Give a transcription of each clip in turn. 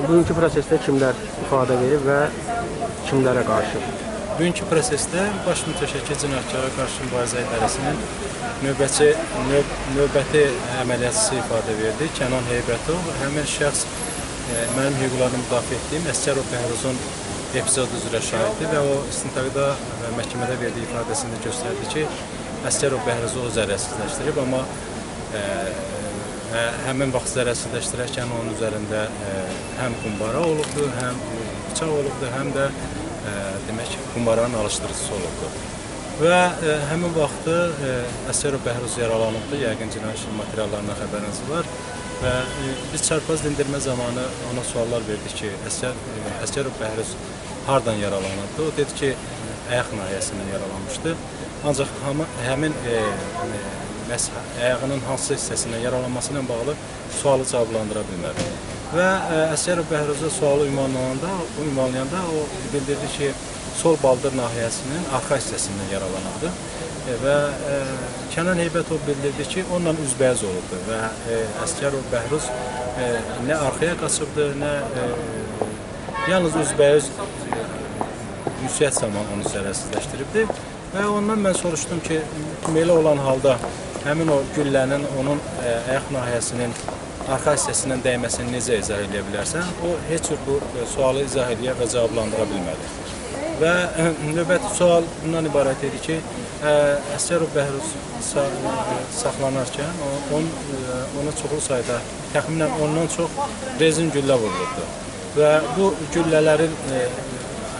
Bugünkü prosesdə kimlər ifadə verib və kimlərə qarşı? Bugünkü prosesdə Baş Mütəşəkkil Cinayətkara Qarşı Mübarizə İdarəsinin növbəti əməliyyatçısı ifadə verdi. Kənan Heybətov. Həmin şəxs mənim hüquqlarını müdafiə etdiyim Əsgərov Bəhruzun epizodu üzrə şahiddir və o istintaqda və məhkəmədə verdiyi ifadəsində göstərdi ki, Əsgərov Bəhruzu o zərərsizləşdirib, amma həmin vaxt zərərsizləşdirərkən onun üzərində həm qumbara olubdu, həm bıçaq olubdu, həm də demək, qumbaranın alışdırıcısı olubdu. Və həmin vaxtı Əsgərov Bəhruz yaralanıbdı, yəqin cinayət işinin materiallarından xəbəriniz var. Və biz çarpaz dindirmə zamanı ona suallar verdik ki, Əsgərov Bəhruz hardan yaralanıbdı? O dedi ki, ayaq nahiyəsindən yaralanmışdı. Ancaq həmin ayağının hansı hissəsindən yaralanması ilə bağlı sualı cavablandıra bilmədi. Və Əsgərov Bəhruza sualı ünvanlayanda o bildirdi ki, sol baldır nahiyəsinin arxa hissəsindən yaralanıbdı. Və Kənan Heybətov bildirdi ki, onunla üzbəyiz olubdu və Əsgərov Bəhruz nə arxaya qaçıbdı, nə yalnız üzbəyiz ünsiyyət zamanı onu zərərsizləşdiribdi. Və ondan mən soruşdum ki, belə olan halda həmin o güllənin onun ayaq nahiyəsinin arxa hissəsindən dəyməsini necə izah edə bilərsən? O heç cür bu sualı izah edə və cavablandıra bilmədi. Və növbəti sual bundan ibarət idi ki, Əsgərov Bəhruz saxlanarkən ona çoxlu sayda, təxminən ondan çox rezin güllə vurulurdu. Və bu güllələrin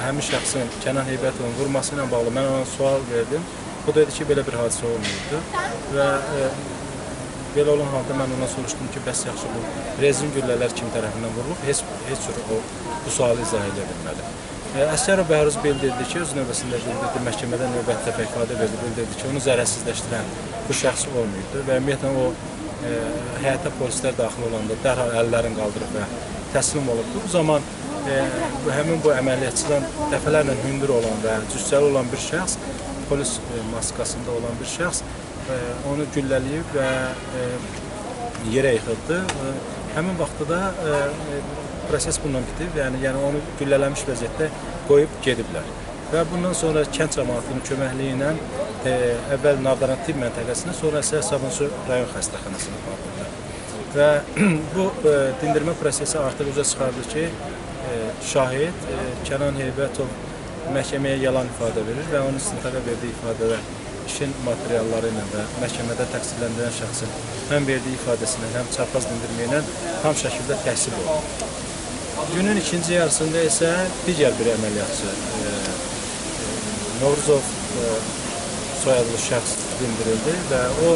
həmin şəxsin, Kənan Heybətovun vurması ilə bağlı mən ona sual verdim. O dedi ki, belə bir hadisə olmayıbdı. Və belə olan halda mən ona soruşdum ki, bəs yaxşı bu rezin güllələr kim tərəfindən vurulub? Heç cür o bu sualı izah edə bilmədi. Əsgərov Bəhruz bildirdi ki, öz növbəsində bildirdi, məhkəmədə növbəti dəfə ifadə verdi, bildirdi ki, onu zərərsizləşdirən bu şəxs olmayıbdı və ümumiyyətlə o həyətə polislər daxil olanda dərhal əllərini qaldırıb və təslim olubdu. Bu zaman həmin bu əməliyyatçıdan dəfələrlə hündür olan və cüssəli olan bir şəxs, polis maskasında olan bir şəxs onu güllələyib və yerə yıxıldı. Həmin vaxtda da proses bundan bitib, yəni onu güllələnmiş vəziyyətdə qoyub gediblər. Və bundan sonra kənd cəmaatının köməkliyi ilə əvvəl Nardaran tibb məntəqəsinə, sonra isə Sabunçu rayon xəstəxanasına apardılar. Və bu dindirmə prosesi artıq üzə çıxardı ki, şahid Kənan Heybətov məhkəməyə yalan ifadə verir və onun istintaqa verdiyi ifadələr işin materialları ilə və məhkəmədə təqsirləndirilən şəxsin həm verdiyi ifadəsinə, həm çarpaz dindirmə ilə tam şəkildə təhsil olunur. Günün ikinci yarısında isə digər bir əməliyyatçı Novruzov soyadlı şəxs dindirildi və o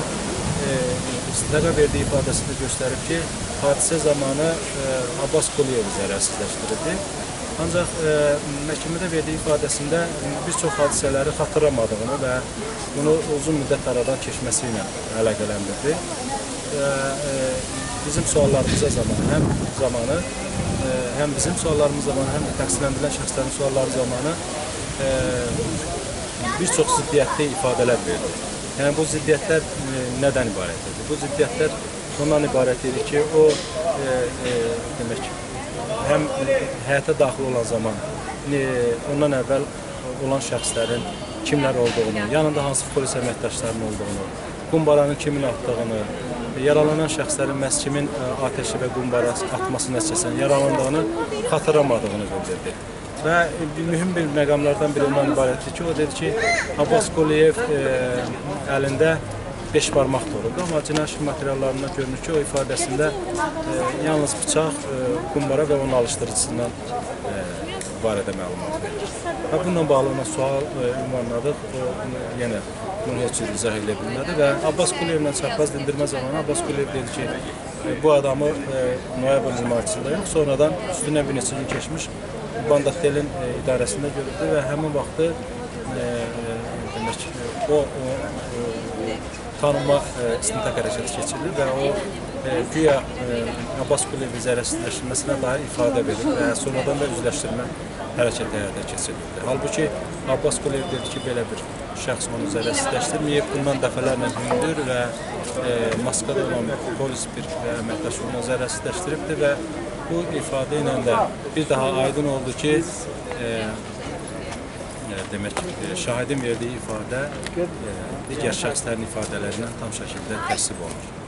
istintaqa verdiyi ifadəsində göstərib ki, hadisə zamanı Abbas Quliyev zərərsizləşdirildi. Ancaq məhkəmədə verdiyi ifadəsində bir çox hadisələri xatırlamadığını və bunu uzun müddət aradan keçməsi ilə əlaqələndirdi. Bizim suallarımıza zamanı, həm bizim suallarımız zamanı, həm də təqsirləndirilən şəxslərin sualları zamanı bir çox ziddiyyətli ifadələr verdi. Yəni bu ziddiyyətlər nədən ibarət idi? Bu ziddiyyətlər ondan ibarət idi ki, o demək, həm həyata daxil olan zaman, ondan əvvəl olan şəxslərin kimlər olduğunu, yanında hansı polis əməkdaşlarının olduğunu, qumbaranın kimin atdığını, yaralanan şəxslərin məhz kimin atəşi və qumbara atması nəticəsində yaralandığını xatırlamadığını bildirdi. Və mühüm bir məqamlardan biri ondan ibarətdir ki, o dedi ki, Abbas Quliyev əlində 5 barmaq da olubdu, amma cinayət işi materiallarından görünür ki, o ifadəsində yalnız bıçaq, qumbara və onun alışdırıcısından barədə məlumat verir. Və bununla bağlı ona sual ünvanladıq, o yenə bunu heç cür izah edə bilmədi və Abbas Quliyevlə çarpaz dindirmə zamanı Abbas Quliyev dedi ki, bu adamı noyabrın 26-sında yox, sonradan üstündən bir neçə gün keçmiş Bandattelin idarəsində görüldü və həmin vaxtı demək, o tanınma istintaq hərəkəti keçirilir və o güya Abbas Quliyevin zərərsizləşdirilməsinə dair ifadə verir və sonradan da üzləşdirmə hərəkəti həyata keçirildi. Halbuki Abbas Quliyev dedi ki, belə bir şəxs onu zərərsizləşdirməyib, bundan dəfələrlə hündür və maskada olan polis bir əməkdaş onu zərərsizləşdiribdir və Bu ifadə ilə də bir daha aydın oldu ki, demək, şahidin verdiyi ifadə digər şəxslərin ifadələrindən tam şəkildə təsdiq olunur.